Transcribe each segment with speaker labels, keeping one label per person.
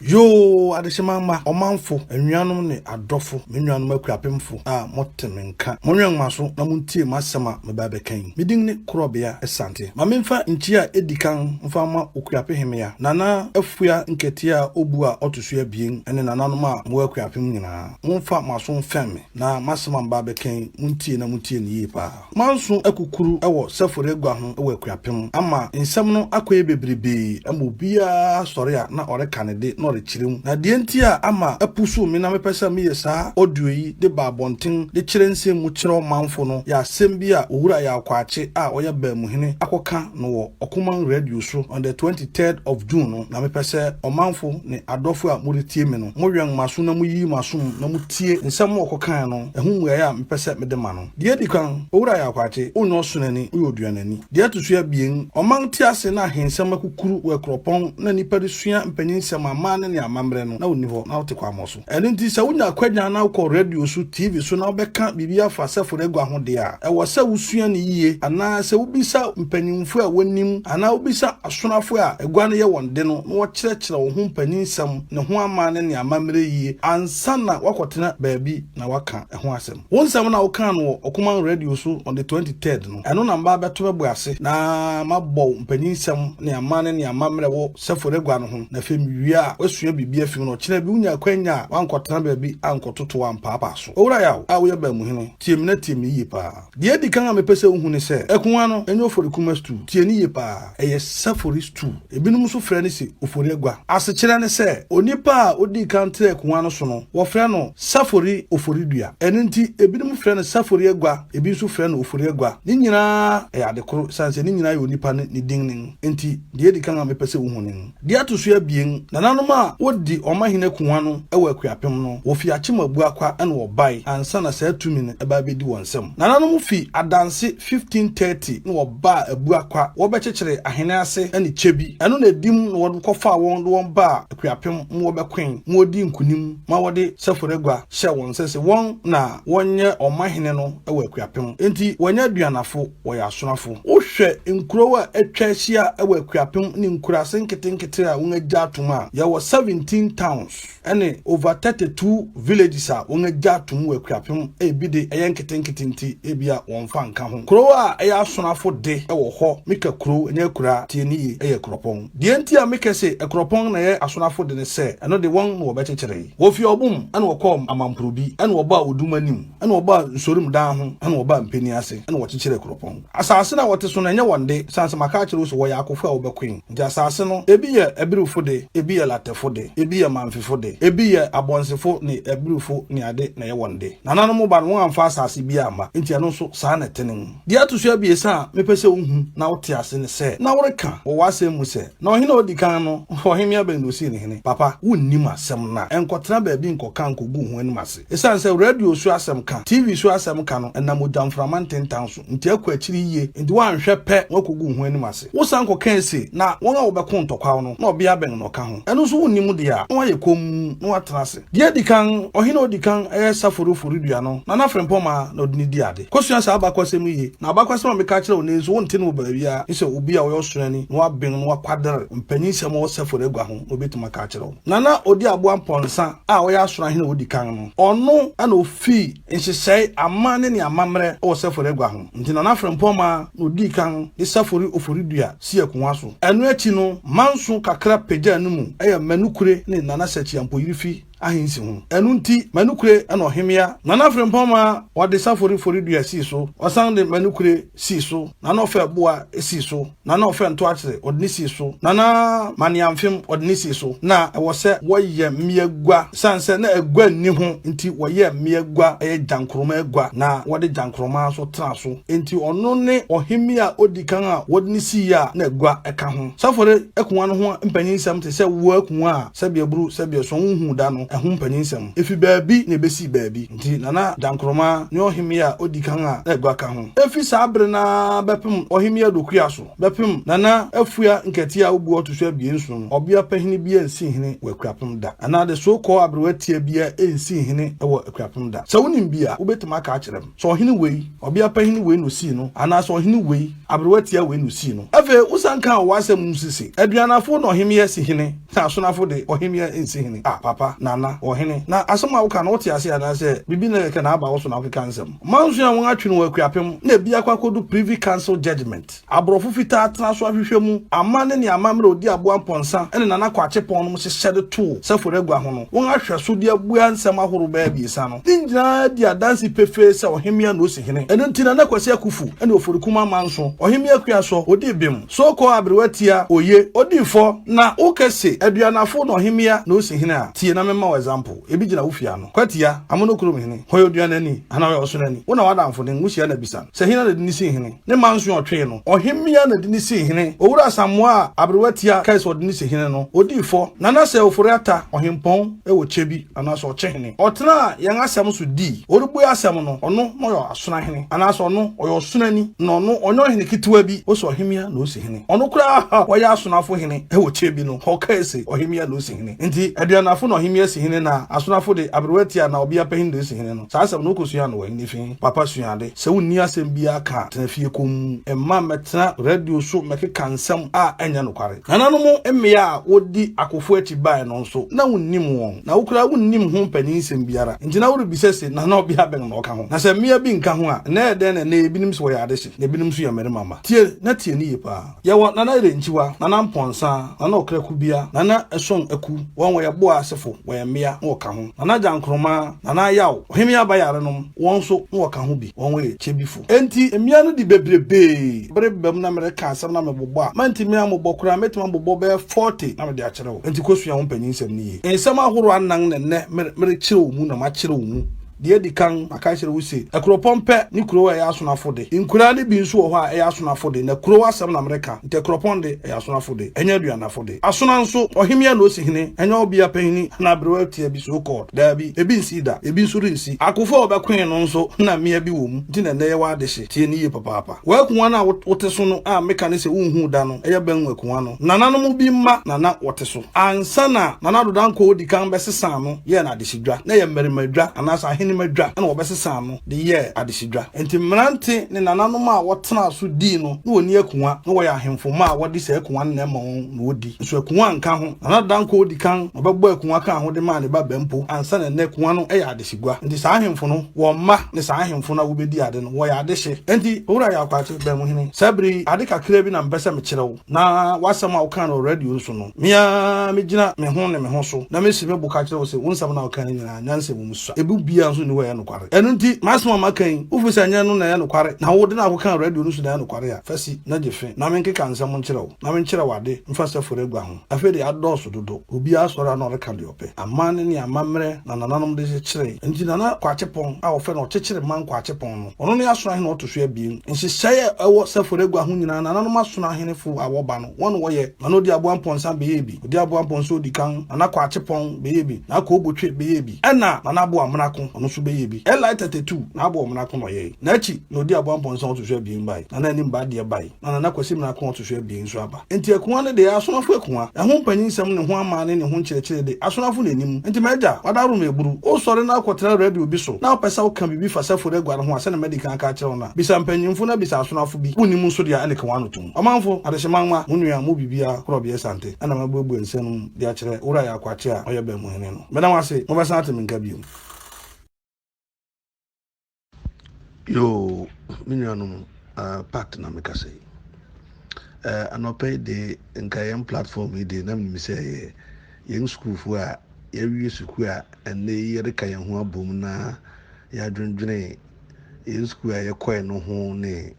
Speaker 1: Yoo, adehyema mma, ɔmanfo, anuanom ne adɔfo, me nuanom Akuapemfo a mote me nka, monwɛn mo aso na muntie m'asɛm a meba abɛka yi. Me din ne Korɔbea Asante. Ma memfa nkyia a edi kan mfa mma Okuape Hemmea, Nana Afua Nketia a obu a ɔto so abien ne nananom a mowɔ Akuapem nyinaa. Momfa mo aso mfɛm me na m'asɛm a meba abɛka yi, muntie na muntie no yie paa. Manso akukuru wɔ Safori agua ho wɔ Akuapem ama nsɛm no akɔyɛ bebrebee ama obiara sɔre a na ɔreka ne de na ɔrekyerɛ mu. Na deɛ nti a ama apusuw me na mepɛ sɛ meyɛ saa audio yi de ba abɔnten de kyerɛ nsɛm mu kyerɛ ɔmanfo no yɛ asɛm bi a Owura Yaw Kwakye a ɔyɛ Baamuhene akɔka no wɔ Ɔkoman Radio so on the 23rd of June no. Na mepɛ sɛ ɔmanfo ne adɔfo a moretie me no, mowɛn mo aso na muyiyi mo asom na mutie nsɛm a ɔkɔkae no ɛho mmuae a mepɛ sɛ mede ma no. Deɛ edi kan, Owura Yaw Kwakye, wonyɛ ɔsonani, woyɛ oduanani. Deɛ ɛto so abien, ɔman te ase na ahensɛm akukuru wɔ akuropɔn na nnipa de sua mpanyinsɛm, amanne ne amammerɛ no, na wonni hɔ, na wote kwammɔ so. Ɛno nti, sɛ wunya akwanya na wokɔ radio so, TV so na wobɛka biribi afa Sɛfore agua ho deɛ a, ɛwɔ sɛ wusua no yiye anaa sɛ wubisa mpanyimfo a wonim anaa wubisa asonafo a agua no yɛ wɔn de no na wɔkyerɛkyerɛ wo ho mpanyinsɛm, ne ho amanne ne amammerɛ yiye ansa na woakɔtena baabi na woaka ɛho asɛm. Wo nsɛm no a wokaa no wɔ Ɔkoman Radio so on the 23rd no, ɛno na maba abɛto bɛbɔ ase na mabɔ wo mpanyinsɛm ne amanne ne amammerɛ wɔ Sɛfore agua no ho, na afei mewie a, woasua biribi afi mu na ɔkyena bi wonya akwanya a woankɔtena baabi ankɔtotow ampaapaa so. Owura Yaw a woyɛ Baamuhene, tie me na tie me yiye paa. Deɛ edi kan a mepɛ sɛ wohu ne sɛ, Akuwa no, ɛnyɛ Ofori Kuma stew. Tie no yie paa. Ɛyɛ Safori stew. Ebinom nso frɛ no se Ofori Agua. Asekyerɛ ne sɛ, onipa a odii kan traa akuwa no so no, wɔfrɛ no Safori Oforidua. Ɛno nti, ebinom frɛ no Safori Agua, ebi nso frɛ no Ofori Agua. Ne nyinaa yɛ ade koro, esiane sɛ ne nyinaa yɛ onipa no ne din no nti. Deɛ edi kan a mepɛ sɛ wohu ne. Deɛ ɛto so abien, nananom a wodi ɔmahene akungua no wɔ Akuapem no, wɔfi Akyem Abuakwa na wɔbae ansa na saa tumi no ba abedi wɔn nsam. Nananom fi Adanse 1530 na wɔbaa Abuakwa, wɔbɛkyekyeree ahene ase ne kyɛ bi. Ɛno na edim na wɔde kɔfaa wɔn de wɔn baa Akuapem ma wɔbɛkoe ma wɔdii nkonim ma wɔde Safori Agua hyɛɛ wɔn nsa sɛ wɔn na wɔnyɛ ɔmahene no wɔ Akuapem. Enti wɔnyɛ Aduanafo. Wɔyɛ asonafo. Wohwɛ nkurow a atwa ahyia wɔ Akuapem ne nkuraase nketenkete a wɔagya atom a, yɛwɔ 17 towns ne over 32 villages a wɔagya atom wɔ Akuapem a ebi de ɛyɛ nketenkete nti ebia wɔmfa nka ho. Kurow a ɛyɛ asonafo de wɔ hɔ, meka kurow, ɛnyɛ akuraa, tie no yie, ɛyɛ Akuropɔn. Deɛ nti a meka se Akuropɔn na ɛyɛ asonafo de ne sɛ, ɛno de wɔn na wɔbɛkyekyeree. Wɔfi Ɔbom na wɔkɔɔ Amamprobi na wɔbaa Odum anim. Ɛnna wɔbaa Nsorim dan ho, ɛnna wɔbaa mpani ase, ɛnna wɔkyekyeree kuropɔn. Asase no a wɔte so no, ɛnyɛ wɔn de, esiane sɛ maka akyerɛ wo sɛ wɔyɛ akofo a wɔbɛkoe nti. Asase no, ebi yɛ Abirifo de, ebi yɛ Latɛfo de, ebi yɛ Mamfefo de, ebi yɛ Abɔnsefo ne Abirifo ne ade na ɛyɛ wɔn de. Nananom ba no, wɔamfa asase biara amma, enti ɛno nso, saa na ɛte no mu. Deɛ ɛto so abiɛsa a mepɛ sɛ wuhu na wote ase ne sɛ, na woreka wɔ w'asɛm mu sɛ, 'Na ɔhene a odi kan no, ɔhemmea bɛn na osii no hene? Papa, wunnim asɛm no a, nkɔtena baabi nkɔka nkogu wo ho anim ase. Esiane sɛ radio so asɛm ka, TV so asɛm ka no nam ogyamframa ntentan so nti akɔ akyiri yiye, enti woanhwɛ pɛ na woakogu wo ho anim ase. Wosan kɔkae se, Na wɔn a wɔbɛko ntɔkwaw no, na ɔbea bɛn na ɔka ho? Ɛno nso wunnim deɛ a, na woayɛ komm na woatena ase. Deɛ edi kan, ɔhene a odi kan yɛ Safori Oforidua no, Nana Frempɔmaa na ɔde no dii ade. Kosua saa abakwasɛm yi yiye, na abakwasɛm a meka akyerɛ wo nnɛ yi nso wonte no wɔ baabiara, gye sɛ obi a ɔyɛ ɔsoani na waben na wakwadare mpanyinsɛm a ɔwɔ Safori agua ho na obetumi aka akyerɛ wo. Nana odi aboa mpɔnsa a ɔyɛ asono ahene a odi kan no, ɔno na ofii nhyehyɛe amanne ne amammerɛ wɔ Safori agua ho. Nti Nana Frempɔmaa na odii kan de Safori Oforidua sii akongua so. Ɛno akyi no, Manso kakra pagyaa no mu yɛ Manukure ne Nana Sakyi Ampoyirifi ahensi ho. Ɛno nti, Manukure na ɔhemmea Nana Frempɔmaa wɔde Safori Oforidua sii so. Ɔsan de Manukure sii so, Nana Ɔfɛ Boa sii so. Nana ɔfɛ ntoakyere, ɔde ne sii so. Nana Maneamfem, ɔde ne sii so. Na ɛwɔ sɛ wɔyɛ mmea gua. Esiane sɛ na agua nni ho nti, wɔyɛɛ mmea gua, ɛyɛ gyankoroma agua, na wɔde gyankoroma nso tenaa so. Enti ɔno ne ɔhemmea a odi kan a wɔde no sii a na agua ka ho. Safore akuwa no ho mpanyinsɛm te sɛ wo akuwa a sɛbe aburu sɛbe ason wonhuu da no. ɛho mpanyinsɛm. Efi baabi na ebesii baabi. Nti Nana Gyankroma ne ɔhemmea a odi kan a na agua ka ho. Efi saa bere no ara bɛpem Ɔhemmea Dokuya so, bɛpem Nana Afua Nkɛteɛ a obu ɔto so abien so no, ɔbea panyin biara nsii hene wɔ Akuapem da. Anaa the so called aberewa tia biara nsii hene wɔ Akuapem da. Sɛ wonim bi a, wobetumi aka akyerɛ me. Sɛ ɔhene wei, ɔbea panyin wei na osii no, anaa sɛ ɔhene wei, aberewa tia wei na osii no. Afei wosan kaa wɔ w'asɛm mu nso se, Aduanafo na ɔhemmea si hene, na asonafo de, ɔhemmea nsi hene. Ah, papa, nana, ɔhene, na asɛm a woka no, wote ase anaasɛ biribi na kɛkɛ na aba wo so na wokeka nsɛm? Manso a wɔatwe no wɔ Akuapem na ebi akɔ akodu Privy Council Judgement. Aborɔfo fitaa tena so ahwehwɛ mu amanne ne amammerɛ a odi aboa mpɔnsa ne Nana Kwakye Pɔn nom hyehyɛ de too Safori agua ho no, wɔahwɛ so de abua nsɛm ahorow bɛyɛ abiɛsa no. Ne nyinaa di adanse pefee sɛ ɔhemmea na osi hene. Ɛno nti Nana Kwasi Akuffo ne Oforikuma Amanso, Ɔhemmea Kuasɔ, odii bem. Sookoo aberewa tia oye, odii fɔ. Na woka se Aduanafo na ɔhemmea na osi hene a, tie na memma wo example. Ebi gyina wo fie ano. Kwatia, Amono kurom hene, hɔ yɛ oduanani anaa ɔyɛ ɔsonani? Wo na w'adamfo ne wo hyia na bisa no sɛ hena na de no sii hene? Ne manso a ɔtwee no, ɔhemmea na de no sii hene. Owura Asamoah a aberewa tia kae sɛ ɔde no si hene no, odii fɔ. Nana sɛ Ofori Atta, ɔhempɔn wɔ kyɛ bi anaasɛ ɔkye hene. Ɔtenaa yɛn asɛm so dii. Ɔrebue asɛm no, ɔno na ɔyɛ asonahene anaasɛ ɔno ɔyɛ ɔsonani na ɔno ɔnyɛ ɔhene ketewa bi. Ose ɔhemmea na osi hene. Ɔno koraa a ɔyɛ asonafo hene wɔ kyɛ bi no, ɔkae se ɔhemmea na osi hene. Enti aduanafo na ɔhemmea si hene na asonafo de aberewa tia na ɔbea panyin na esi hene no. Saa asɛm no wokosua no wɔ he? Fi papa sua ade. Sɛ wunni asɛm biara ka a, tena fie komm. Mma mmɛtena radio so mmɛkeka nsɛm a ɛnyɛ nokware. Nananom mmea a wodi akofo akyi bae no nso, na wunnim wɔn, na wo koraa wunnim ho mpanyinsɛm biara. Enti na worebisa se, 'Nana ɔbea bɛn na ɔka ho? Na sɛ mmea bi nka ho a, na ɛyɛ dɛn na nnɛ ebinom se wɔyɛ adehye, na ebinom nso yɛ mmarima mma? Tie, na tie no yiye paa. Yɛwɔ Nana Yerɛnkyiwa, Nana Mpɔnsa, Nana Ɔkrakubia, Nana Ɛsɔn Aku, wɔn wɔyɛ Boa asefo, wɔyɛ mmea, na wɔka ho. Nana Gyankroma, Nana Ayaw, Ɔhemmea Bayarenom, wɔn nso, na wɔka ho bi, wɔn wɔyɛ Kyebifo. Enti mmea no di bebrebee. Bere bam na mereka asɛm na mebobɔ a, mantumi ammobɔ koraa, mɛtumi abobɔ bɛyɛ 40 na mede akyerɛ wo. Enti kosua wo mpanyinsɛm no yie. Nsɛm ahorow anan na nnɛ merekyerɛ wo mu na makyerɛ wo mu. Deɛ edi kan, maka akyerɛ wo se, akuropɔn pɛ ne kurow a ɛyɛ asonafo de. Nkuraa no bi nso wɔ hɔ a ɛyɛ asonafo de, na kurow asɛm na mereka, nti akuropɔn de, ɛyɛ asonafo de, ɛnyɛ aduanafo de. Asona nso, ɔhemmea na osi hene, ɛnyɛ ɔbea panyin anaa aberewa tia bi, so called. Daabi, ebi nsii da, ebi nso rensi. Akofo a wɔbɛkoe no nso, na mmea bi wɔ mu, nti na nnɛ yɛwɔ adehye. Tie no yie papaapa. W'akuwa no a wote so no a meka ne sɛ wonhuu da no yɛ bɛn akuwa no? Nananom bi mma na na wɔte so. Ansa na Nana Addo Dankwa odi kan bɛsesaa no yɛɛ no adehyedwa, na ɛyɛ mmarimadwa anaasɛ ahenemadwa na wɔbɛsesaa no de yɛɛ adehyedwa. Enti mmerante ne nananom a wɔtenaa so dii no na wɔnni akuwa, na wɔyɛ ahemfo mma a wɔde saa akuwa no na ɛma wɔn na wɔdi. Nso akuwa nka ho. Nana Addo Dankwa odi kan na ɔbɛbɔɔ akuwa kaa ho de maa ne ba Bɛmpo ansa na ɛnnɛ akuwa no yɛ adehyegua. Enti saa ahemfo no, wɔn mma ne saa ahemfo no a wobedi ade no, wɔyɛ adehye. Enti, Owura Yaw Kwakye, Bɛnmuhene, saa bere yi, ade kakraa bi na mepɛ sɛ mekyerɛ wo, na w'asɛm a wokaa no wɔ radio no so no, me ara migyina me ho ne me ho so, na misi me bo ka kyerɛ wo sɛ, wo nsɛm no a wokaa no nyinaa, nyansa wɔ mu sua. Emu biara nso nni hɔ a ɛyɛ nokware. Ɛno nti, m'asɛm a maka yi, wufi sɛ ɛnyɛ ɛno na ɛyɛ nokware, na wode no a wokaa radio no so na ɛyɛ nokware a, fa si, na gye fe, na menkeka nsɛm nkyerɛ wo, na menkyerɛ wo ade mfa safori agua ho. Afei de, adɔɔso dodo. Obiara sɔre a na ɔreka deɛ ɔpɛ. Amanne ne amammerɛ na nananom de kyekyeree. Enti Nana Kwaakyepɔn a wɔfrɛ no Ɔkyekyere Man Kwaakyepɔn no, ɔno ne Asono ahene a ɔto so abien. Nhyehyɛe a ɛwɔ Safori Agua ho nyinaa, nananom asono ahenefo a wɔba no, wɔn na wɔyɛ. Nana Odiaboa Mpɔnsa bɛyɛɛ bi, Odiaboa Mpɔnsa odi kan, Nana Kwaakyepɔn bɛyɛɛ bi, Nana Koobotwe bɛyɛɛ bi, ɛnna Nana Aboa Mmenako, ɔno nso bɛyɛɛ bi. LI 32, Nana Aboa Mmenako na ɔyɛe. N'akyi na Odiaboa Mpɔnsa a ɔto so abien bae, Nana Anim Baadeɛ bae, na Nana Kwasi Mmenako a ɔto so abien nso aba. Enti akuwa no de, asomafo akuwa, ɛho mpanyinsɛm ne ho amanne ne ho nkyerɛkyerɛ de, asomafo na enim. Enti m'agya, w'adaworo ma eburu. Wosɔre na wokɔtena radio bi so, na wopɛ sɛ woka biribi fa Safori agua no ho a, sɛnea madi kan aka akyerɛ wo no a, bisa mpanyimfo na bisa asomafo bi. Wunnim nso de a, ɛnne ka w'ano tom. Ɔmanfo, adehyeman mma, mo nua, mo biribiara, Korɔbea Asante, ɛna mabuebue nsɛm no mu de akyerɛ Owura Yaw Kwakye a ɔyɛ Baamuhene no. Meda mo ase, mobɛsan ate me nka bio.
Speaker 2: Yoo, me nuanom, uh, Pat na mekasa yi. Uh, anɔpa yi de, nka yɛn platform yi de, na menim sɛ yɛ yɛn sukuufoɔ a yɛawie sukuu a ɛnnɛ yi yɛreka yɛn ho abom na yɛadwendwene yɛn sukuu a yɛkɔe no ho ne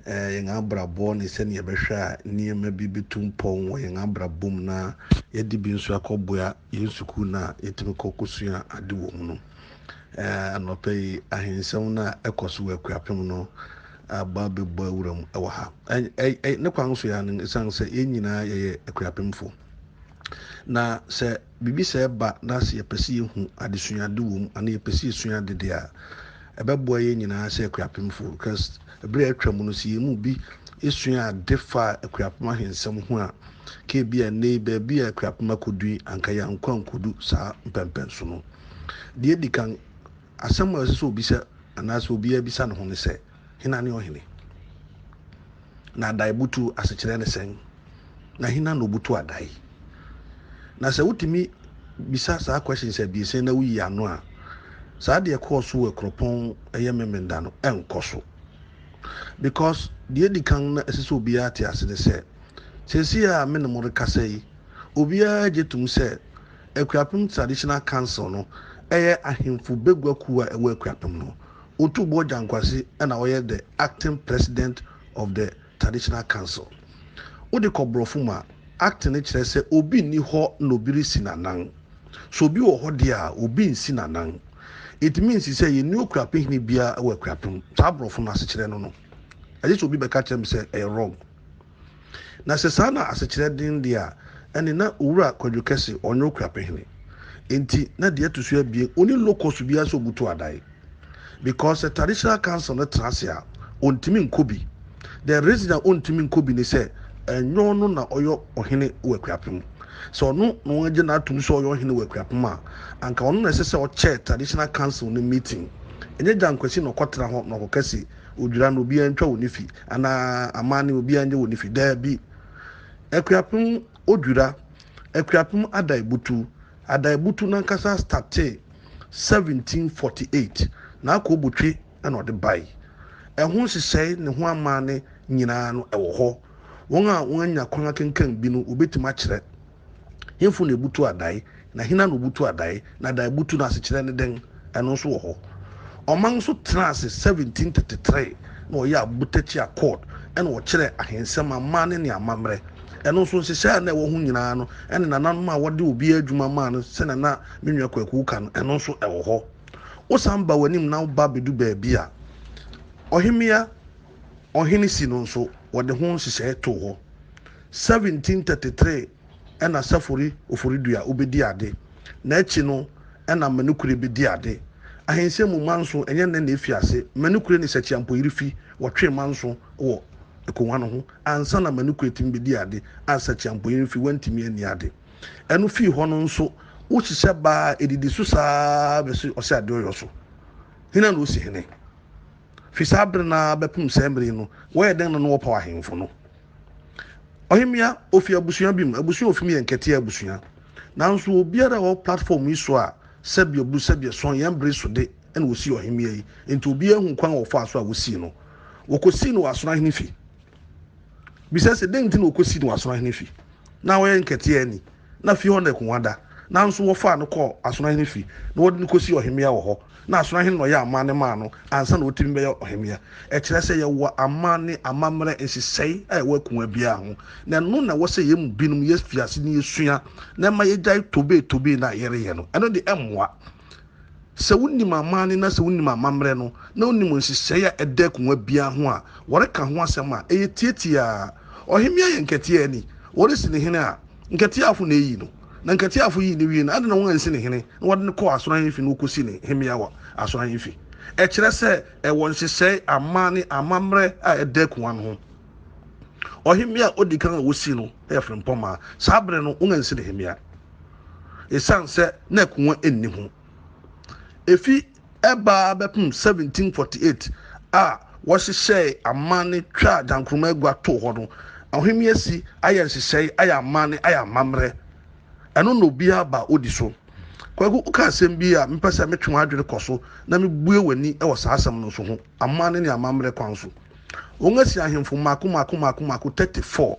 Speaker 2: uh, yɛn abrabɔ ne sɛnea yɛbɛhwɛ a nneɛma bi bɛtu mpɔn wɔ yɛn abrabɔ mu na yɛde bi nso akɔboa yɛn sukuu no a yɛtumi kɔ kɔsua ade wɔ mu no. Anɔpa yi, ahensɛm no a ɛkɔ so wɔ Akuapem no aba abɛbɔ awura mu wɔ ha. Ne kwan so ya no, ɛsiane sɛ yɛn nyinaa yɛyɛ Akuapemfo. Na sɛ biribi sɛɛ ba na sɛ yɛpɛ sɛ yɛhu adesuade wɔ mu anaa yɛpɛ sɛ yɛsua ade deɛ a, ɛbɛboa yɛn nyinaa sɛ Akuapemfoɔ because ɛberɛ a atwa mu no sɛ yɛn mu bi sua ade fa Akuapem ahensɛm ho a, ka ebi a nnɛ yi baabi a Akuapem akɔdu yi anka yɛankɔ ankɔdu saa mpɛmpɛnso no. Deɛ ɛdi kan, asɛm a ɛsɛ sɛ obisa anaasɛ obiara bisa ne ho ne sɛ, hena ne ɔhene? Na adaebutu asekyerɛ ne sɛn? Na hena na obutu adae? Na sɛ wotumi bisa saa questions abiɛsa yi na woyi ano a, saa deɛ ɛkɔɔ so wɔ Akuropɔn ɛyɛ Memenda no ɛnkɔ so. Because deɛ edi kan na ɛsɛ sɛ obiara te ase ne sɛ, seesei a me ne mo rekasa yi, obiara gye tom sɛ Akuapem Traditional Council no ɛyɛ ahemfo bagua kuo a ɛwɔ Akuapem no. Otuboɔ Gyankwase na ɔyɛ the acting president of the Traditional Council. Wode kɔ borɔfo mu a, acting no kyerɛ sɛ obi nni hɔ na obi resi n'anan. Sɛ obi wɔ hɔ deɛ a, obi nsi n'anan. It means sɛ yɛnni Okuapehene biara wɔ Akuapem. Saa borɔfo no asekyerɛ no no. Ɛgye sɛ obi bɛka kyerɛ me sɛ ɛyɛ wrong. Na sɛ saa na asekyerɛ den deɛ a, ɛne na Owura Kwadwo Kɛse ɔnyɛ Okuapehene. Enti na deɛ ɛto so abien, ɔnni locus biara sɛ ɔbutu adae. Because sɛ traditional council no tena ase a, ɔntumi nkɔ bi. The reason a ɔntumi nkɔ bi ne sɛ, ɛnyɛ ɔno na ɔyɛ ɔhene wɔ Akuapem. Sɛ ɔno na wɔagye no atom sɛ ɔyɛ ɔhene wɔ Akuapem a, anka ɔno na ɛsɛ sɛ ɔkyɛ traditional council no meeting. Ɛnyɛ Gyankwasi na ɔkɔtena hɔ na ɔkɔka se odwira no obiara ntwa wɔ ne fi anaa amanne obiara nyɛ wɔ ne fi. Daabi. Akuapem odwira, Akuapem adaebutu, Adaebutu no ankasa startee 1748 na Akobotwe na ɔde bae. Ɛho nhyehyɛe ne ho amanne nyinaa no ɛwɔ hɔ. Wɔn a wɔanya kwan akenkan bi no wobetumi akyerɛ. Hefo na ebutu adae, na hena na obutu adae, na adaebutu no asekyerɛ ne dɛn? Ɛno nso wɔ hɔ. Ɔman nso tenaa ase 1733 na wɔyɛɛ Abotakyi Accord na wɔkyerɛɛ ahensɛm amanne ne amammerɛ. Ɛno nso nhyehyɛe a na ɛwɔ ho nyinaa no ne nananom a wɔde obiara adwuma maa no sɛnea na me nua Kwaku ka no, ɛno nso ɛwɔ hɔ. Wosan ba w'anim na woba bedu baabi a, ɔhemmea ɔhene si no nso, wɔde ho nhyehyɛe too hɔ. 1733 ɛna Safori Oforidua obedi ade. N'akyi no ɛna Manukure bedi ade. Ahensɛm mu manso ɛnyɛ nnɛ na efi ase. Manukure ne Sakyiampoyiri fi, wɔtwee manso wɔ akonnwa no ho ansa na Manukure tumi bedi ade a Sakyiampoyiri fi wantumi anni ade. Ɛno fii hɔ no nso, wohyehyɛ baa edidi so saa bɛsi ɔsɛ adeɔyɔ so. Hena na osi hene? Fi saa bere no ara bɛpem saa mmere yi no, wɔyɛ dɛn na na wɔpaw ahemfo no? Ɔhemmea, ofi abusua bi mu. Abusua a ofi mu yɛ Nkɛtea abusua. Nanso obiara a ɔwɔ platform yi so a sɛbi obu sɛbi ɛsɔn yɛn bere so de na osii ɔhemmea yi. Enti obiara hu kwan a wɔfaa so a wosii no. Wɔkosii no wɔ Asono ahene fi. Bisa sɛ dɛn nti na wɔkosii no wɔ Asono ahene fi? Na ɔyɛ Nkɛtea ni. Na fie hɔ na akongua da. Nanso wɔfaa no kɔɔ Asono ahene fi na wɔde no kosii ɔhemmea wɔ hɔ. Na Asono ahene na ɔyɛɛ amanne maa no ansa na ɔtumi bɛyɛ ɔhemmea. Ɛkyerɛ sɛ yɛwɔ amanne, amammerɛ, nhyehyɛe a ɛwɔ akongua biara ho. Na ɛno na ɛwɔ sɛ yɛn mu binom yɛfi ase na yɛsua na ɛma yɛgyae tobee-tobee no a yɛreyɛ no. Ɛno de ɛmmoa. Sɛ wonim amanne na sɛ wonim amammerɛ no, na wonim nhyehyɛe a ɛda akongua biara ho a wɔreka ho asɛm a, ɛyɛ tiatiaa. Ɔhemmea yɛ nkɛteaa ni. Wɔresi no hene a, nkɛteaafo na eyi no. Na nkɛteaafo yii no wiei no, adɛn na wɔansi no hene na wɔde no kɔɔ Asɔre ahemfi na wokosii no hemmea wɔ Asɔre ahemfi? Ɛkyerɛ sɛ ɛwɔ nhyehyɛe, amanne, amammerɛ a ɛda akongua no ho. Ɔhemmea a odi kan a wosii no yɛ Frimpɔmaa. Saa bere no, wɔansi no hemmea esiane sɛ na akongua nni ho. Efi ɛbaa bɛpem 1748 a wɔhyehyɛɛ amanne twaa Gyankroma agua too hɔ no, ɔhemmea si ayɛ nhyehyɛe, ayɛ amanne, ayɛ amammerɛ. Ɛno na obiara ba odi so. Kwaku, woka asɛm bi a mepɛ sɛ metwe w'adwene kɔ so na mebue w'ani wɔ saa asɛm no nso ho, amanne ne amammerɛ kwan so. Wɔasi ahemfo mmaako mmaako mmaako mmaako 34.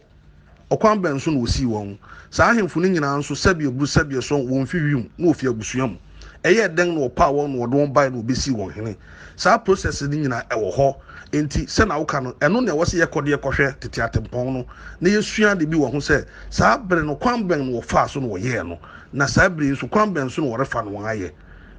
Speaker 2: Ɔkwan bɛn so na wosii wɔn? Saa ahemfo no nyinaa nso, sɛbe aburu sɛbe ason, wɔmfi wim, na wɔfi abusua mu. Ɛyɛɛ dɛn na wɔpaw wɔn na wɔde wɔn bae na wɔbesii wɔn hene? Saa process no nyinaa, ɛwɔ hɔ. Enti, sɛnea woka no, ɛno na ɛwɔ sɛ yɛkɔ de yɛkɔhwɛ tete atempɔn no, na yesua ade bi wɔ ho sɛ, saa bere no, kwan bɛn na wɔfaa so na wɔyɛɛ no, na saa bere yi nso, kwan bɛn so na wɔrefa na wɔayɛ?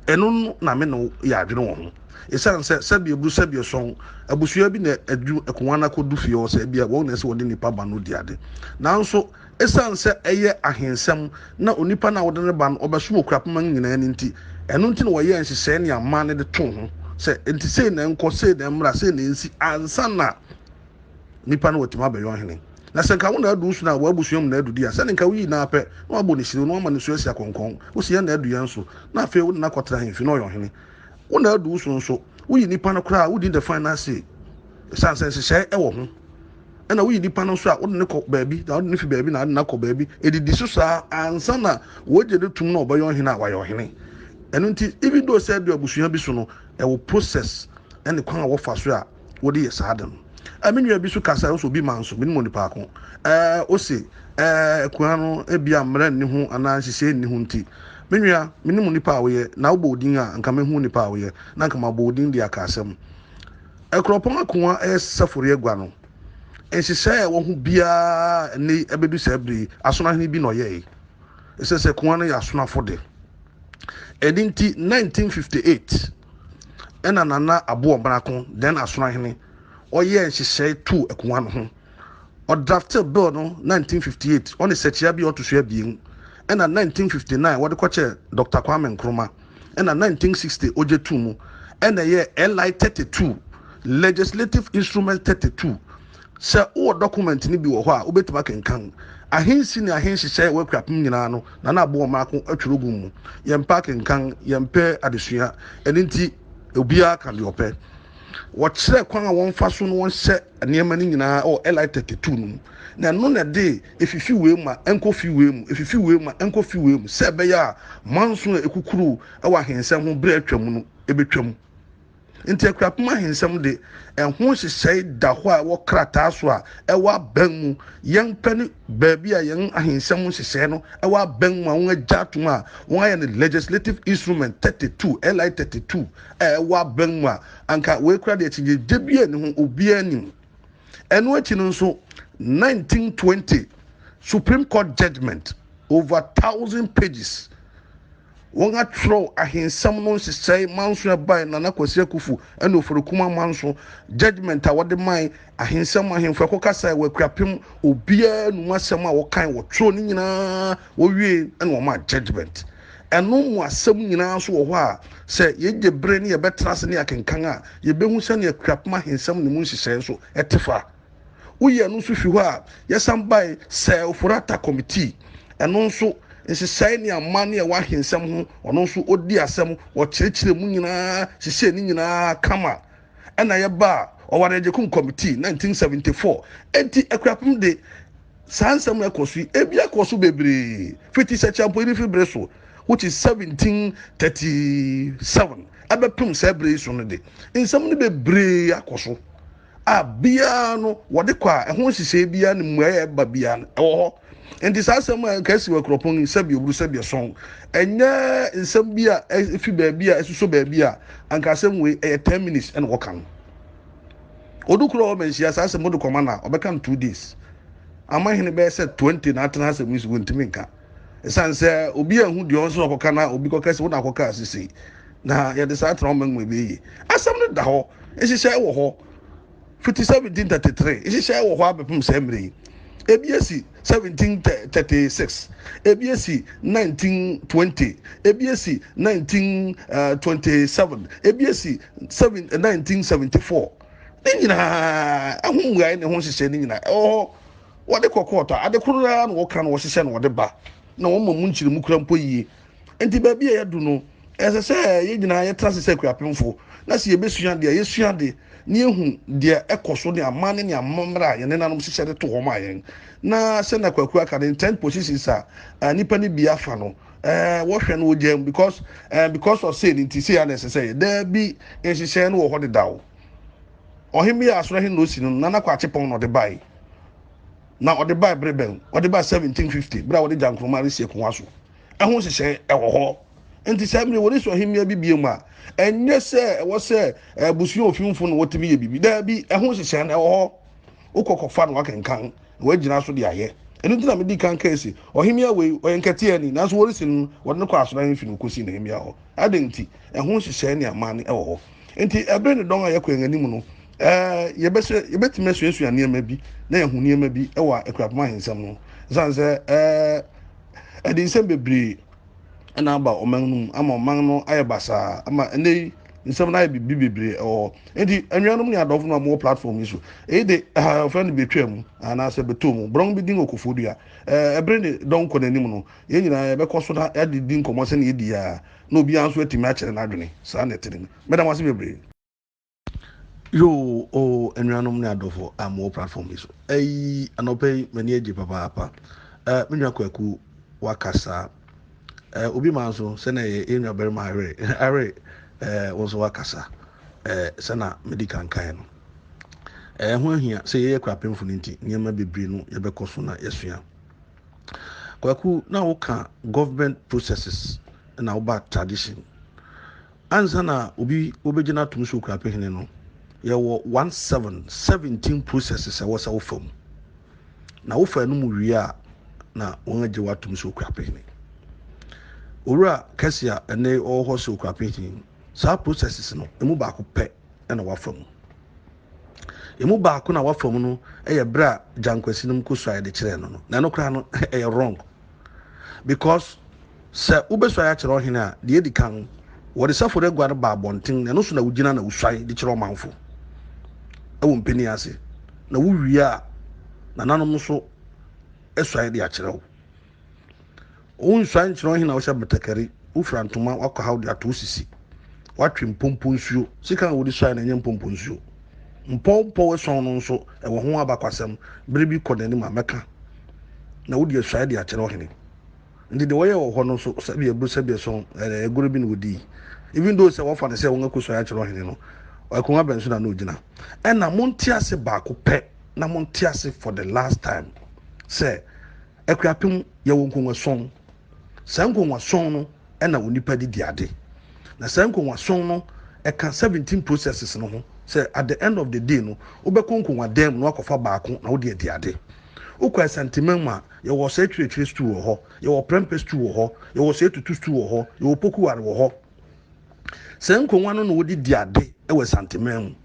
Speaker 2: Ɛno no na me ne wo yɛ adwene wɔ ho. Esiane sɛ sɛbe aburu sɛbe ason, abusua bi na adu akongua no akɔdu fie hɔ sɛ ebia wɔn na ɛsɛ wɔde nnipa ba no di ade. Nanso, Esiane sɛ ɛyɛ ahensɛm na onipa no a wode no ba no ɔbɛsom Okuapemman nyinaa no nti, ɛno nti na wɔyɛɛ nhyehyɛe ne amanne de too ho sɛ enti sei na ɛnkɔ, sei na ɛmmra, sei na ensi ansa na nipa no watumi abɛyɛ ɔhene. Na sɛ nka wo na adu wo so na w'abusua mu na adu di a, sɛne nka woyi no ara pɛ na wabɔ ne hyire na wama ne so asi akɔnkɔn. Wosi yɛn na adu yɛn so na afei wode no akɔtena ahemfi na ɔyɛ ɔhene. Wo na adu wo so nso, woyi nipa no koraa a, wodi the final say. Ɛsiane sɛ nhyehyɛe wɔ ho. Ɛna woyi nipa no nso a, wode no kɔ baabi, na wode no fi baabi na wode no akɔ baabi. Edidi so saa ansa na wɔagye no tom na ɔbɛyɛ ɔhene a wayɛ ɔhene. Ɛno nti, even though sɛ adu abusua bi so no, ɛwɔ process ɛne kwan a wɔfa so a wɔde yɛ saa ade no. Me nua bi so kasa, ɔsɛ obi ma nso, menim onipa ko. Ɔse akua no ebia mmara nni ho anaa nhyehyɛe nni ho nti. Me nua, menim onipa a woyɛ, na wobɔ odin a, nka mehu onipa a woyɛ, na nka mabɔ odin de aka asɛm. Akuropɔn akoa ɛyɛ safori agua no, nhyehyɛe a ɛwɔ ho biara ɛnɛ yi ɛbɛdu saa bere yi, asonoahene bi na ɔyɛe. Ɛsɛ sɛ koa no yɛ asonafo de. Ɛno nti 1958 ɛna Nana Aboɔ Mbrako, then asonoahene, ɔyɛɛ nhyehyɛe too akoa no ho. Ɔdraftee bill no 1958, ɔne sɛkyea bi a ɔto so abien, ɛna 1959 wɔde kɔkyɛɛ Dr. Kwame Nkrumah, ɛna 1960 ogye too mu, ɛna ɛyɛɛ LI 32, Legislative Instrument 32. Sɛ wowɔ document no bi wɔ hɔ a, wobɛtumi akenkan. Ahensi ne ahenhyehyɛe a ɛwɔ Akuapem nyinaa no, Nana Aboɔ Mmaako atwerɛ gu mu. Yɛmpɛ akenkan, yɛmpɛ adesua, ɛno nti obiara ka deɛ ɔpɛ. Wɔkyerɛ kwan a wɔmfa so na wɔnhyɛ nneɛma no nyinaa wɔ LI 32 no mu, na ɛno na ɛde efifi wei mu a ɛnkɔ fi wei mu, efifi wei mu a ɛnkɔ fi wei mu, sɛ ɛbɛyɛ a manso a ekukuru wɔ ahensɛm ho bere a atwam no ebetwam. Nti Akuapem ahensɛm de, ɛho nhyehyɛe da hɔ a ɛwɔ krataa so a ɛwɔ aban mu. Yɛn pɛ ne baabi a yɛn ahensɛm nhyehyɛe no ɛwɔ aban mu a wɔagya atom a wɔayɛ no legislative instrument 32, LI 32 a ɛwɔ aban mu a anka wei kora deɛ akyinnyeggye bi nni ho, obiara nim. Ɛno akyi no nso, 1920 Supreme Court judgment over 1,000 pages. Wɔn atwerɛw ahensɛm no nhyehyɛe manso ɛbae Nana Kwasi Akufu ɛne Oforikuma manso judgment a wɔde mae ahensɛm ahemfo ɛkɔkasae wɔ Akuapem obiara num asɛm a wɔkan wɔtwerɛ ne nyinaa wɔwie ɛna wɔn a judgment. Ɛno mu asɛm nyinaa nso wɔ hɔ a sɛ yɛgye bere ne yɛbɛtena ase ne akenkan a yɛbɛhu sɛnea Akuapem ahensɛm ne mu nhyehyɛe nso ɛte fa. Woyi ɛno nso fi hɔ a, yɛsan bae sɛ Ofori-Atta Committee. Ɛno nso, nhyehyɛe ne amanne a ɛwɔ ahensɛm ho, ɔno nso ɔdi asɛm, wɔkyerɛkyerɛ mu nyinaa, hyehyɛɛ ne nyinaa kama. Ɛna yɛbaa Ɔware Agyekum Committee 1974. Enti Akuapem de, saa nsɛm a ɛkɔ so yi, ebi akɔ so bebree fiti Sɛkyɛmpoyiri fi bere so, which is 1737, ɛbɛpem saa bere yi so no de, nsɛm no bebree akɔ so. A biara no wɔde kɔ a ɛho nhyehyɛe biara ne mmuae a ɛba biara no ɛwɔ hɔ. Nti saa asɛm a nka asi wɔ kuropɔn yi sɛbi oburu sɛbi ɛsɔn ɛnyɛ nsɛm bi a efi baabi a ɛsoso baabi a anka asɛm wei ɛyɛ 10 minutes ɛna wɔka no. Odu kuro a wɔbɛnhyia saa asɛm wode kɔma no a ɔbɛka no 2 days. Amahene bɛyɛ sɛ 20 na atena asɛm yi so wɔntumi nka. Ɛsiane sɛ obi anhu deɛ ɔnso ɔkɔka na obi kɔka sɛ wo na akɔka asese na yɛde saa atena ɔman mu ɛbɛyɛ yie. Asɛm no da hɔ. Nhyehyɛe wɔ hɔ fiti 1733, nhyehyɛe wɔ hɔ abɛpem saa mmerɛ yi. Ebi asi 1736, ebi asi 1920, ebi asi 1927, ebi asi 1974. Ne nyinaa ɛho mmuae ne ho nhyehyɛe ne nyinaa ɛwɔ hɔ. Wɔde kɔ kɔɔto a, ade koro ara na wɔka na wɔhyehyɛ na wɔde ba na wɔma mu nkyerɛmu kura mpo yie. Enti baabi a yɛadu no, ɛsɛ sɛ yɛn nyinaa yɛtra ase sɛ akuapemfo, na sɛ yɛbɛsua ade a, yɛsua ade na yɛhu deɛ ɛkɔ so ne amanne ne amammerɛ a yɛn nenanom hyehyɛ de to hɔ maa yɛn. Na sɛnea Kwaku aka no, entrenched positions a nnipa no bi afa no, wɔhwɛ no wɔgyaa mu because because of sei no nti sei a na ɛsɛ sɛ yɛ. Daabi, nhyehyɛe no wɔ hɔ dedaw. Ɔhemmea Asorahene na osi no, Nana Kwakye Pɔn na ɔde bae. Na ɔde bae bere bɛn? Ɔde bae 1750, bere a wɔde Gyankroma resi akongua so. Ɛho nhyehyɛe wɔ hɔ. Enti saa mmere wɔresi ɔhemmea bi bio a, ɛnyɛ sɛ ɛwɔ sɛ abusua ofimfo na wɔtumi yɛ biribi. Daabi, ɛho nhyehyɛe no ɛwɔ hɔ. Wokɔ kɔfa na wakenkan na wagyina so de ayɛ. Ɛno nti na medi kan kae se, ɔhemmea wei, ɔyɛ nkɛteɛ ni, nanso wɔresi no no, wɔde no kɔ asɔre ahemfi na okosi nehemmea hɔ. Adɛn nti? Ɛho nhyehyɛe ne amanne wɔ hɔ. Enti ɛbere ne dɔn a yɛkɔ yɛn anim no, yɛbɛsɛ yɛbɛtumi asuasua nneɛma bi na yɛahu nneɛma bi wɔ Akuapem Ahensɛm no. Ɛsiane sɛ ɛɛ ɛde nsɛm bebree ɛna aba ɔman no mu ama ɔman no ayɛ basaa ama ɛnɛ yi nsɛm no ayɛ biribi bebree ɛwɔ hɔ. Nti anuanom ne adɔfo no a mowɔ platform yi so, eyi de ɛha ɔfrɛ no betwa mu anaasɛ bɛtɔ mu borɔn bi din okofo dua. Ɛɛ ɛbere ne dɔn kɔ n'anim no, yɛn nyinaa yɛbɛkɔ so na yɛde di nkɔmmɔ sɛnea yɛdi a na obiara nso atumi akyerɛ n'adwene. Saa na ɛte no. Mɛda mo ase bebree. Yoo oh anuanom ne adɔfo a mowɔ platform yi so. Ɛyi anɔpa yi m'ani agye papaapa. Eh, me nua Kwaku wakasa. Eh, obi ma nso sɛ na ɛyɛ yɛn nua barima Awere. Awere, eh, wo nso wakasa. Eh, sɛ na medi kankan no. Eh, ho ahia sɛ yɛyɛ kurapemfo no nti nneɛma bebree no yɛbɛkɔ so na yɛasua. Kwaku, na woka government processes na woba tradition. Ansa na obi wobɛgyina atom sɛ okura pehene no, yɛwɔ one seven 17 processes ɛwɔ sɛ wofa mu. Na wofa no mu wie a, na wɔn agye w'atom sɛ okura pehene. Owura kɛse a ɛnɛ ɔwɔ hɔ sɛ okura pehene, saa processes no, emu baako pɛ ɛna wafa mu. Emu baako na wafa mu no ɛyɛ berɛ a Gyankwasi nom kɔsuaeɛ de kyerɛɛ no no. Na ɛno koraa no ɛyɛ wrong. Because sɛ wobɛsuae akyerɛ ɔhene a, deɛ edi kan, wɔde safori agua no ba abɔnten, na ɛno so na wogyina na wosuae de kyerɛ ɔmanfo ɛwɔ mpanin ase. Na wowie a, nananom nso asuae de akyerɛ wo. Wonsuae nkyerɛ ɔhene a wohyɛ batakari, wofira ntoma, wakɔ haw de ato wo sisi, watwe mpompo nsuo. Sika a wode suae no ɛnyɛ mpompo nsuo. Mpɔwmpɔw ason no nso, ɛwɔ ho abakwasɛm. Bere bi kɔ n'anim a, mɛka. Na wode asuae de akyerɛ ɔhene. Nti deɛ wɔyɛ wɔ hɔ no nso, sɛbi aburu sɛbi ɛsɔn, ɛɛ agorɔ bi na wɔdii. Even though sɛ wɔfa no sɛ wɔn akɔsuae akyerɛ ɔhene no, akonnwa bɛn so na na ɔgyina. Ɛna monte ase baako pɛ, na monte ase for the last time sɛ Akuapem yɛwɔ nkonnwa sɔn. Saa nkonnwa sɔn no ɛna onipa de di ade. Na saa nkonnwa sɔn no ɛka 17 processes no ho sɛ at the end of the day no wobɛkɔ nkonnwa dan mu na wakɔfa baako na wode adi ade. Wokɔ Asanteman mu a, yɛwɔ ɔsɛe twerɛtwerɛ stool wɔ hɔ, yɛwɔ prɛmpɛ stool wɔ hɔ, yɛwɔ ɔsɛe tutu stool wɔ hɔ, yɛwɔ pokuware wɔ hɔ. Saa nkonnwa no na wode di ade wɔ Asanteman mu.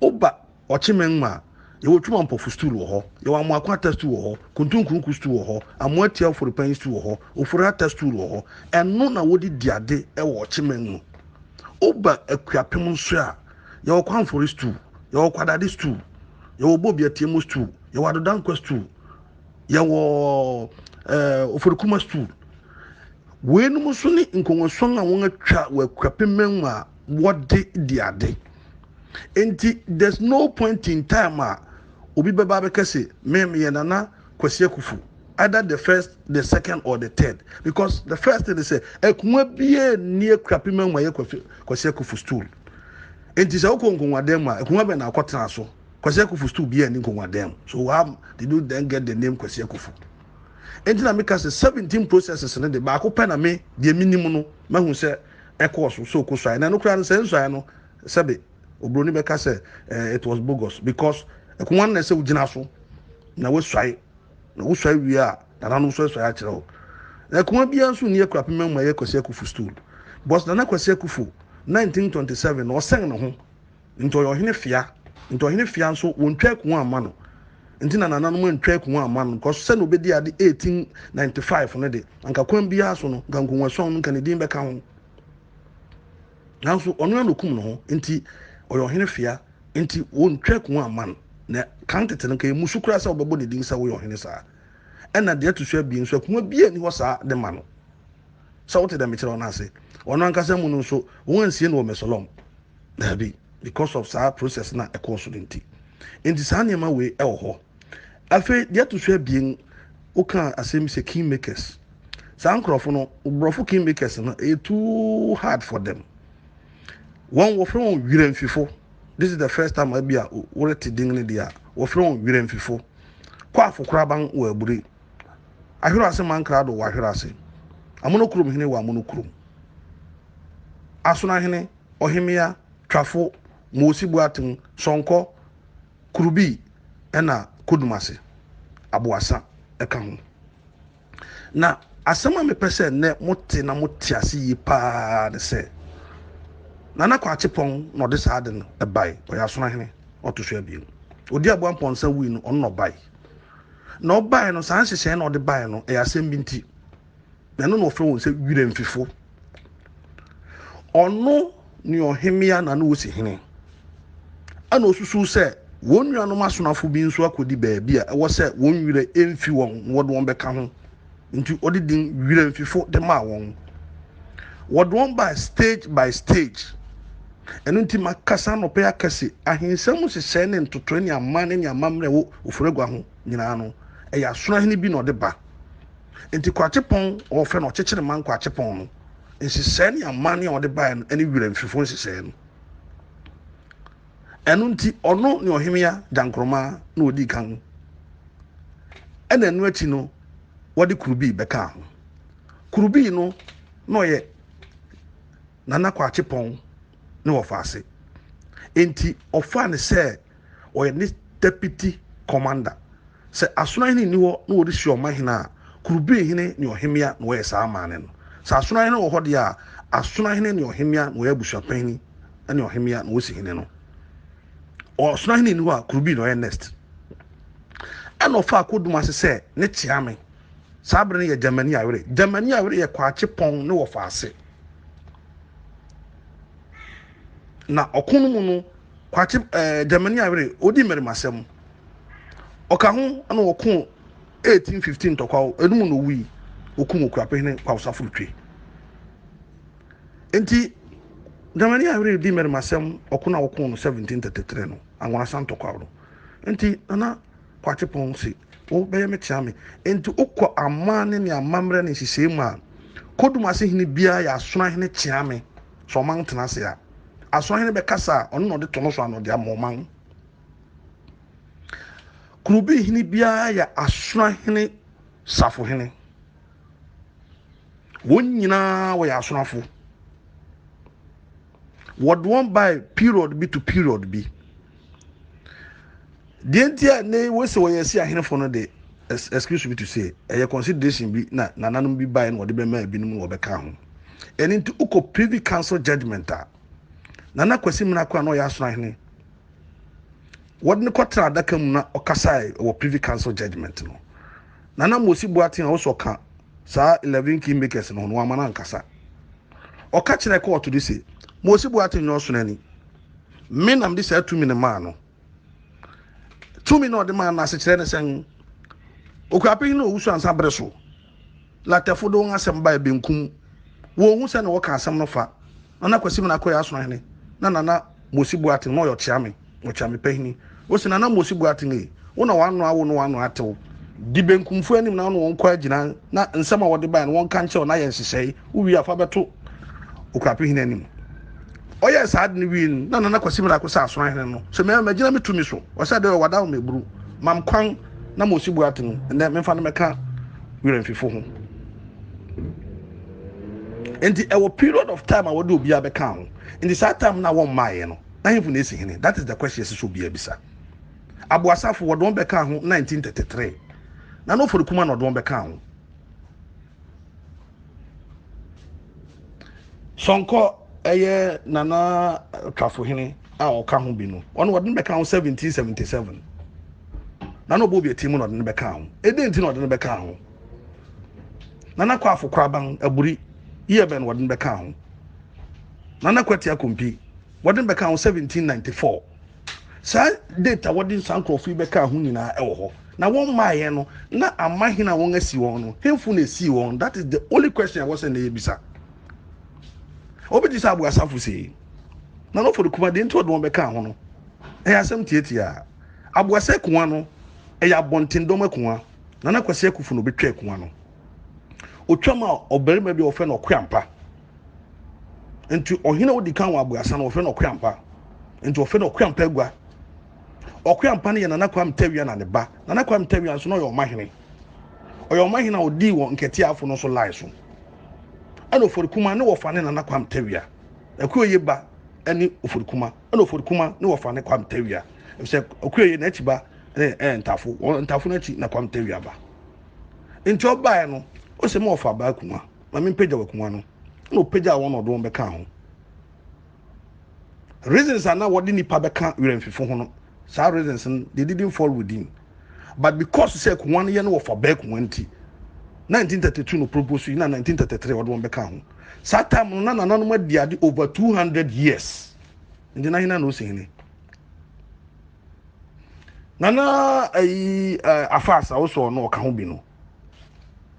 Speaker 2: Woba Ɔkyeman mu a, yɛwɔ Twuma Mpɔfo stool wɔ hɔ, yɛwɔ Amoako Ata stool wɔ hɔ, Kuntunkunku stool wɔ hɔ, Amoatia Oforipan stool wɔ hɔ, Ofori Ata stool wɔ hɔ. Ɛno na wode di ade wɔ Ɔkyeman mu. Woba Akuapem nso a, yɛwɔ Kwamfori stool, yɛwɔ Kwadade stool, yɛwɔ Bobi Atiemo stool, yɛwɔ Adodankwa stool, yɛwɔ eh, Oforikuma stool. Weinom nso ne nkonnwasɔn a wɔatwa wɔ Akuapem mu a wɔde di ade. Nti there's no point in time a obi bɛba abɛka se me meyɛ Nana Kwasi Akuffo, either the first, the second or the third, because the first thing is sɛ akonnwa biara nni Akuapem mu a ɛyɛ Kwasi Akuffo stool. Nti sɛ wokɔ nkonnwadan mu a, akonnwa bɛn na akɔtena so? Kwasi Akuffo stool biara nni nkonnwadan mu. So how did you then get the name Kwasi Akuffo? Nti na meka sɛ 17 processes no de baako pɛ na me deɛ menim no mahu sɛ ɛkɔɔ so sɛ ɔkɔsuae. Na ɛno koraa no sɛ nsuae no sɛbe oburoni bɛka sɛ eh, it was bogus because akonnwa no na ɛsɛ wogyina so na woasuae na wosuae wie a nananom nso asuae akyerɛ wo. Na akonnwa biara nso nni Akuapem mu a ɛyɛ Kwasi Akufo stool. Because Nana Kwasi Akufo 1927 na ɔsɛn ne ho nti ɔyɛ ɔhene fea. Nti ɔhene fea nso wɔntwa akonnwa amma no. Nti na nananom antwa akonnwa amma no because sɛ na obɛdi ade 1895 no de anka kwan biara so no nka nkonnwa sɔn no nka ne din bɛka ho. Nanso ɔno ara na okum ne ho nti ɔyɛ ɔhene fea nti wɔntwa akonnwa amma no. Na kan tete no nka emu so koraa sɛ wɔbɛbɔ ne din sɛ woyɛ ɔhene saa. Ɛna deɛ ɛto so abien nso akonnwa biara nni hɔ saa de ma no. Sɛ wote dɛ mekyerɛ wo no ase. Ɔno ankasa mu no nso wɔn ansie no wɔ Mesolom. Daabi, because of saa process na ɛkɔɔ so no nti. Nti saa nneɛma wei ɛwɔ hɔ. Afei deɛ ɛto so abien, woka asɛm sɛ kingmakers. Saa nkurɔfo no, borɔfo kingmakers no, ɛyɛ too hard for them. Wɔn wɔfrɛ wɔn werɛmfifo. This is the first time abi a worete din no deɛ a, wɔfrɛ wɔn werɛmfifo. Kɔ afokoraban wɔ aburi. Ahwerɛ ase mankrado wɔ ahwerɛ ase. Amono kurom hene wɔ amono kurom. Asonahene, Ɔhemmea, Twafo, Moosi Boateng, Sɔnkɔ, Kurubi ɛna Kodumase, Aboasa ɛka ho. Na asɛm a mepɛ sɛ nnɛ mote na mote ase yie paa ne sɛ Nana Kwakye Pɔn na ɔde saa ade no ɛbae. Ɔyɛ Asonahene, ɔto so abien. Odi Aboa Mpɔnsa wui no, ɔno na ɔbae. Na ɔbaeɛ no, saa nhyehyɛe na ɔde baeɛ no, ɛyɛ asɛm bi nti. Na ɛno na wɔfrɛ wɔn sɛ werɛmfifo. Ɔno ne ɔhemmea na ne wɔsi hene. Ɛna osusuw sɛ wɔn nuanom asonafo bi nso akɔdi baabi a ɛwɔ sɛ wɔn werɛ mfi wɔn na wɔde wɔn bɛka ho. Nti ɔde din werɛmfifo de maa wɔn. Wɔde wɔn baa stage by stage. Ɛno nti makasa anɔpa yi aka se ahensɛm nhyehyɛe ne ntotoe ne amanne ne amammerɛ ɛwɔ Oforagua ho nyinaa no, ɛyɛ asonoahene bi na ɔde ba. Nti Kwakyepɔn a wɔfrɛ no Ɔkyekyere Man Kwakyepɔn no, nhyehyɛe ne amanne a ɔde baeɛ no ne werɛmfifo nhyehyɛe no. Ɛno nti ɔno ne Ɔhemea Gyankroma na ɔdii kan. Ɛna ɛno akyi no wɔde Kurubii bɛkaa ho. Kurubii no na ɔyɛ Nana Kwaakyepɔn ne wɔfaase. Enti ɔfaa no sɛ ɔyɛ ne deputy commander. Sɛ Asonoahene nni hɔ na wɔresi ɔmahene a, Kurubihene ne ɔhemmea na wɔyɛ saa amanne no. Sɛ Asonoahene wɔ hɔ deɛ a, Asonoahene ne ɔhemmea na wɔyɛ abusuapanyin ne ɔhemmea na wɔsi hene no. Ɔsonoahene nni hɔ a, Kurubi na ɔyɛ next. Ɛna ɔfaa Kodum ase sɛ ne kyeame. Saa bere no yɛ Germany awere. Germany awere yɛ Kwaakyepɔn ne wɔfaase. Na ɔko no mu no, Kwakye ɛɛ eh, Germany awere odi mmarimasɛm. Ɔka ho na ɔko 1815 ntɔkwaw ɛno mu na owui. Okum Okurapehene Kwawsafo Twe. Nti Germany awere di mmarimasɛm ɔko na ɔko no 1733 no, Anwanasa ntɔkwaw no. Nti Nana Kwaakyepɔn se, Wo bɛyɛ me kyeame. Enti wokɔ amanne ne amammerɛ ne nhyehyɛe mu a, Kodumase hene biara yɛ Asonoahene kyeame. Sɛ ɔman tena ase a, Asonoahene bɛkasa a, ɔno na ɔde to no so ano de ama ɔman. Kurobi hene biara yɛ Asonoahene safohene. Wɔn nyinaa wɔyɛ asonafo. Wɔde wɔn bae period bi to period bi. Deɛ nti a ne wɔsɛ wɔyɛ asi ahenefo no de, excuse me to say, ɛyɛ consideration bi na nananom bi bae na wɔde bɛma ebinom na wɔbɛka ho. Ɛno nti wokɔ Privy Council judgement a, Nana Kwasi Mena-Ako a na ɔyɛ asono ahene, wɔde no kɔtena adaka mu na ɔkasae wɔ Privy Council judgement no. Nana Mosi Boateng a wosɔ ka saa 11 kingmakers no ho no, wamma no ankasa. Ɔka kyerɛɛ kɔɔto no se, Mosi Boateng nyɛ ɔsono ani. Me na mede saa tumi no maa no. Tumi na ɔde maa no asekyerɛ ne sɛn? Okuapehene Owusu Ansa bere so, Latɛfo de wɔn asɛm bae benkum. Wɔnhu sɛnea wɔka asɛm no fa. Nana Kwasi Mena kɔyɛ asonohene, na Nana Mosi Boateng na ɔyɛ ɔkyeame, ɔkyeame pahini. Ose, Nana Mosi Boateng ei, wo na w'ano awo na w'ano atew. Di benkumfo anim na wo ne wɔn nkɔ agyina, na nsɛm a wɔde bae no wɔnka nkyerɛ wo na yɛ nhyehyɛe. Wowie a, fa bɛto Okuapehene anim. Ɔyɛɛ saa ade no wiei no, na Nana Kwasi Miraako sɛ asono ahene no, sɛ me magyina me tumi so. Ɔsɛ dɛ wada wo meburu. Mam kwan na ma osi Boateng nnɛ memfa no mɛka Werɛmfifo ho. Nti ɛwɔ period of time a wɔde obiara bɛka ho. Nti saa time no a wɔmmaeɛ no, na hemfo na esi hene? That is the question ɛsɛ sɛ obiara bisa. Aboasafo wɔde wɔn bɛka ho 1933. Nana Ofori Kuma na ɔde wɔn bɛka ho. Sɔnkɔ ɛyɛ Nana Twafohene a ɔka ho bi no, ɔno wɔde no bɛka ho 1777. Nana ɔbɔ obi ati mu na ɔde no bɛka ho. Ɛdɛn nti na ɔde no bɛka ho? Nana Kwafo Koraban Aburi yɛ bɛn na wɔde no bɛka ho? Nana Kwati Akompi wɔde no bɛka ho 1794. Saa date a wɔde saa nkurɔfo yi bɛkaa ho nyinaa wɔ hɔ. Na wɔn mmaeɛ no, na ama hene a wɔn asi wɔn no, hemfo na esii wɔn? That is the only question a wɔsɛ na yɛbisa. Obi te sɛ Abu Asafo sei, na n'ofo de kuma deɛ nti ɔde wɔn bɛkaa ho no, ɛyɛ asɛm tietia. Aboasa akua no, ɛyɛ abɔntendɔm akua. Nana Kwasi Akufo na obetwa akua no. Otwa ma ɔbarima bi a wɔfrɛ no Ɔkoampa. Nti ɔhene a odi kan wɔ Aboasa no wɔfrɛ no Ɔkoampa. Nti wɔfrɛ no Ɔkoampa Agua. Ɔkoampa no yɛ Nana Kwame Tawia na ne ba. Nana Kwame Tawia nso na ɔyɛ ɔmahene. Ɔyɛ ɔmahene a ɔdii wɔ Nkɛteafo no so line so. Ɛna Oforikuma ne wɔfa ne Nana Kwame Tawia. Akuoye ba ne Oforikuma. Ɛna Oforikuma ne wɔfa ne Kwame Tawia. Efisɛ Akuoye n'akyi ba ne ɛyɛ Ntafo. Wɔn Ntafo no akyi na Kwame Tawia ba. Nti ɔbaeɛ no, ɔsɛ ma ɔfa abaa kuma. Ma mempagya w'akuma no. Ɛna ɔpagyaa wɔn na ɔde wɔn bɛkaa ho. Reasons a na wɔde nipa bɛka werɛmfifo ho no, saa reasons no, they didn't fall within.
Speaker 1: But because sɛ Akuwa no yɛ no wɔfa bɛɛ Akuwa nti, 1932 no propose yi na 1933 wɔde wɔn bɛka ho. Saa time no na nananom adi ade over 200 years. Nti na hena na osi hene? Nana ayi uh, Afas a wosɔ no ɔka ho bi no.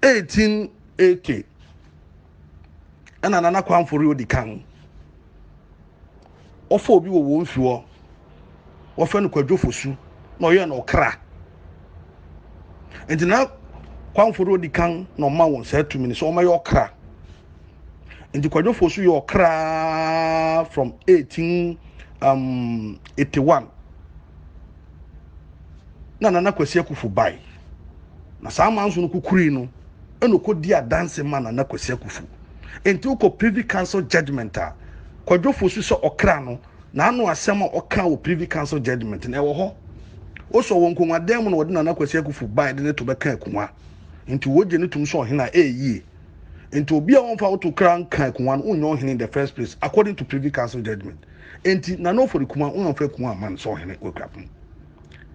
Speaker 1: 1880 ɛna Nana Kwamfori odi kan. Wɔfa obi wɔ wɔn fi hɔ, wɔfrɛ no Kwadwo Fosu, na ɔyɛ no ɔkra. Nti na Kwamfori odi kan na ɔma wɔn saa tumi no sɛ wɔyɛ ɔkra. Nti Kwadwo Fosu yɛ ɔkra from 18 um, 81 na Nana Kwasi Akufo bae. Na saa manso no kukuri no ɛna ɔkɔdi adanse ma Nana Kwasi Akufo. Enti wokɔ Privy Council judgement a, Kwadwo Fosu sɛ ɔkra no, n'ano asɛm a ɔka wɔ Privy Council judgement no, ɛwɔ hɔ. Wosɔ wɔ nkongua mu na wɔde Nana Kwasi Akufo bae de ne to bɛka akongua. Nti wogye no tom sɛ ɔhene a, ɛyɛ yie. Nti obi a wɔmfa wo to kra nka akongua no, wonyɛ ɔhene in the first place, according to Privy Council judgement. Enti Nana Ofori Kuma, wɔamfa akongua amma no sɛ ɔhene wɔ Akuapem.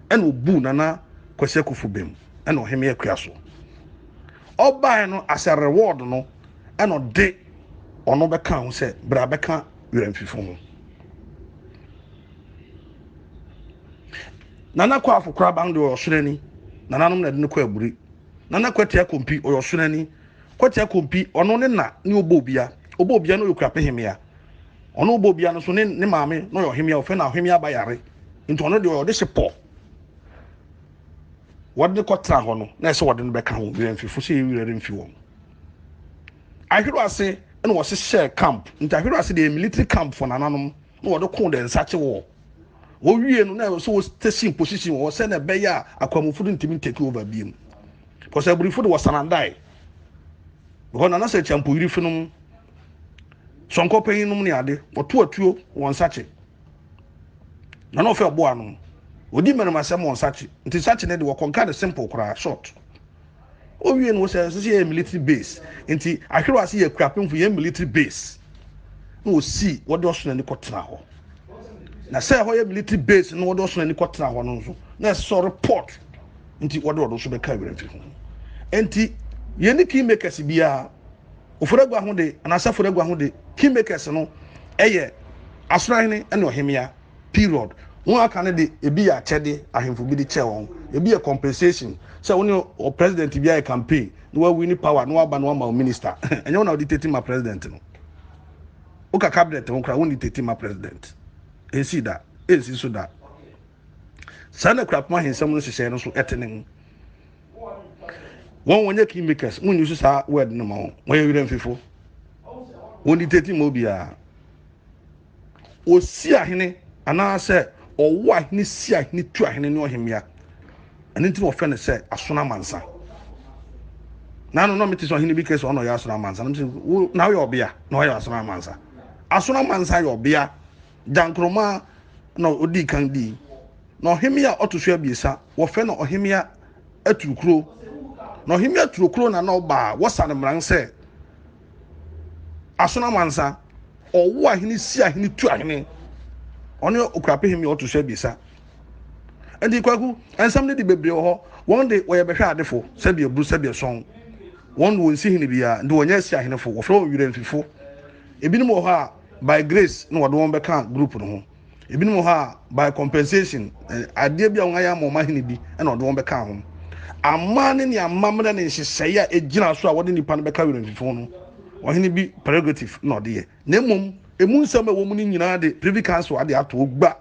Speaker 1: Ɛna obuu Nana Kwasi Akufo bem, ɛna ɔhemea akua so. Ɔbae no as a reward no ɛna ɔde ɔno bɛka ho sɛ bra bɛka werɛmfifo ho. Nana kɔ afo koraa ban deɛ ɔyɛ ɔsonani. Nananom na ɛde no kɔ aburi. Nana Kwatia Kompi ɔyɛ ɔsonani. Kwatia Kompi ɔno ne na ne ɔbɔ obia. Ɔbɔ obia no ɔyɛ kura pehemea. Ɔno ɔbɔ obia no so ne ne maame na ɔyɛ ɔhemea ɔfɛ na ɔhemea ba yare. Nti ɔno deɛ ɔyɛ ɔde hye pɔ. Wɔde no kɔtena hɔ no, na ɛsɛ wɔde no bɛka ho werɛ mfifo sɛ yɛ werɛ remfi wɔn. Ahwero ase na wɔhyehyɛɛ camp. Nti ahwero ase deɛ military camp for nananom na wɔde ko de nsakye wɔ. Wɔwie no na ɛsɛ wɔ station position wɔ sɛ na ɛbɛyɛ a akwamufo no ntumi take over biem. Because aburifo de wɔsanadae. Because nana sɛ kyampo yiri finom sɔnkɔ panyin nom ne ade wɔto atuo wɔn nsakye. Na na ɔfɛ ɔboa no. Odi mmarimasɛm wɔ nsakye. Nti nsakye no de wɔkɔnka no simple koraa short. Owie no sɛ ɛsɛ sɛ yɛ military base. Nti ahwere ase yɛ kurapemfo yɛ military base. Na wɔsi wɔde ɔsono ani kɔtena hɔ. Na sɛ ɛhɔ yɛ military base na wɔde ɔsono ani kɔtena hɔ no nso na ɛsɛ sɛ report. Nti wɔde ɔno nso bɛka awuramfi ho. Nti yɛn ne kingmakers biara Oforagua ho de anaasɛ Aforagua ho de kingmakers no yɛ asonoahene ne ɔhemmea period. Wɔn aka no de ebi yɛ akyɛde ahemfo bi de kyɛ wɔn, ebi yɛ compensation sɛ wo ne president bi ayɛ campaign na wawini power na waba na wama wo minister. Ɛnyɛ wo na wode tete ma president no. Woka cabinet ho koraa wonni tete ma president. Ɛnsi da, ɛnsi so da. Saa na Akuapem ahensɛm no nhyehyɛe no so ɛte ne. Wɔn wɔnyɛ kingmakers, mo nyusu saa word no ma wɔn. Wɔyɛ werɛmfifo. Wɔn dictate ma obiara. Osi ahene anaasɛ ɔwo ahene si ahene tu ahene ne ɔhemmea. Ɛno nti na wɔfrɛ no sɛ asono amansa. Na no na mete sɛ ɔhene bi kɛ sɛ ɔna ɔyɛ asono amansa. Na mese wo na woyɛ ɔbea na ɔyɛ asono amansa. Asono amansa yɛ ɔbea. Gyankroma na odii kan dii. Na ɔhemmea a ɔto so abiɛsa, wɔfrɛ no ɔhemmea Aturukuro. Na ɔhemmea Aturukuro na na ɔba a wɔsa no mmran sɛ asono amansa. Ɔwo ahene, si ahene, tu ahene. Ɔne Okurape hemmea ɔto so abiɛsa. Nti Kwaku, nsɛm no de bebree wɔ hɔ. Wɔn de wɔyɛ bɛhwɛ adefo, sɛbi aburu, sɛbi ɛsɔn. Wɔn de wɔn si hene biara, nti wɔnyɛ asi ahenefo. Wɔfrɛ wɔn werɛmfifo. Ebinom wɔ hɔ a by grace na wɔde wɔn bɛka group no ho. Ebinom wɔ hɔ a by compensation, adeɛ bi a wɔn ayɛ ama wɔn ahene bi na wɔde wɔn bɛka ho. Aman ne ne amammerɛ ne nhyehyɛeɛ a egyina so a wɔde nipa no bɛka werɛmfifo no, ɔhene bi prerogative na ɔde yɛ. Na mmom, emu nsɛm a ɛwɔ mu no nyinaa de Privy Council ade ato gba.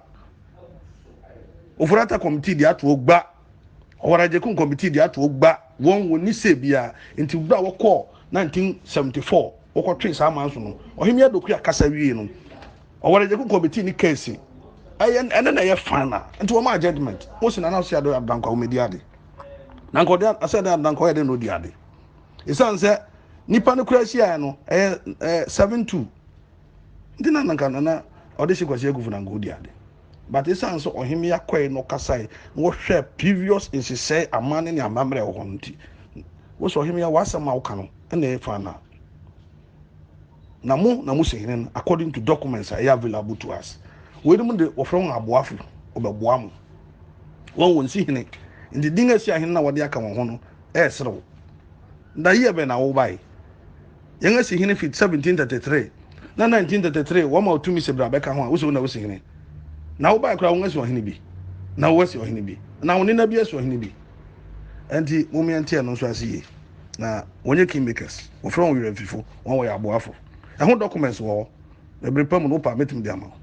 Speaker 1: Ofori-Atta Committee de ato gba. Ɔwara-Agyekum Committee de ato gba. Wɔn wɔn ni sɛ biara. Nti bere a wɔkɔɔ 1974 wɔkɔtwee saa aman so no, Ɔhemmea Dokua kasa wie no, Ɔwara-Agyekum Committee ne case ɛyɛ ɛne na ɛyɛ final. Nti wɔn a judgement. Wɔn si Nana Ɔsɛ Addo Dankwa wɔn edi ade. Na nka ɔde Ɔsɛ Addo Dankwa ɔyɛ de na odi ade. Esan sɛ nipa no kura hyia no ɛyɛ ɛɛ 7-2. Nti na nka Nana ɔde hyɛ Kwasi Akufo na nka odi ade. But esan sɛ ɔhemmea kɔe na ɔkasae na wɔhwɛ previous nhyehyɛe amanne ne amammerɛ wɔ hɔ no nti, wosɛ ɔhemmea w'asɛm a woka no ɛna ɛyɛ final. Na mo na mo si hene no according to documents a ɛyɛ available to us. Weinom de wɔfrɛ wɔn aboafo, wɔbɛboa mo. Wɔn wɔn si hene. Nti din asi ahene na wɔde aka wɔn ho no ɛɛserew. Na yie bɛn na wobae? Yɛn asi hene fi 1733 na 1933 wɔma otumi sɛ bra bɛka ho a wosɛ wo na wosi hene. Na wobae koraa wɔn asi ɔhene bi. Na woasi ɔhene bi. Na wo nena bi asi ɔhene bi. Ɛnti momeɛ nte ɛno nso ase yie. Na wɔnyɛ kingmakers. Wɔfrɛ wɔn werɛmfifo. Wɔn wɔyɛ aboafo. Ɛho documents wɔ hɔ. Ɛbere pa mu no wopɛ a mɛtumi de ama wo.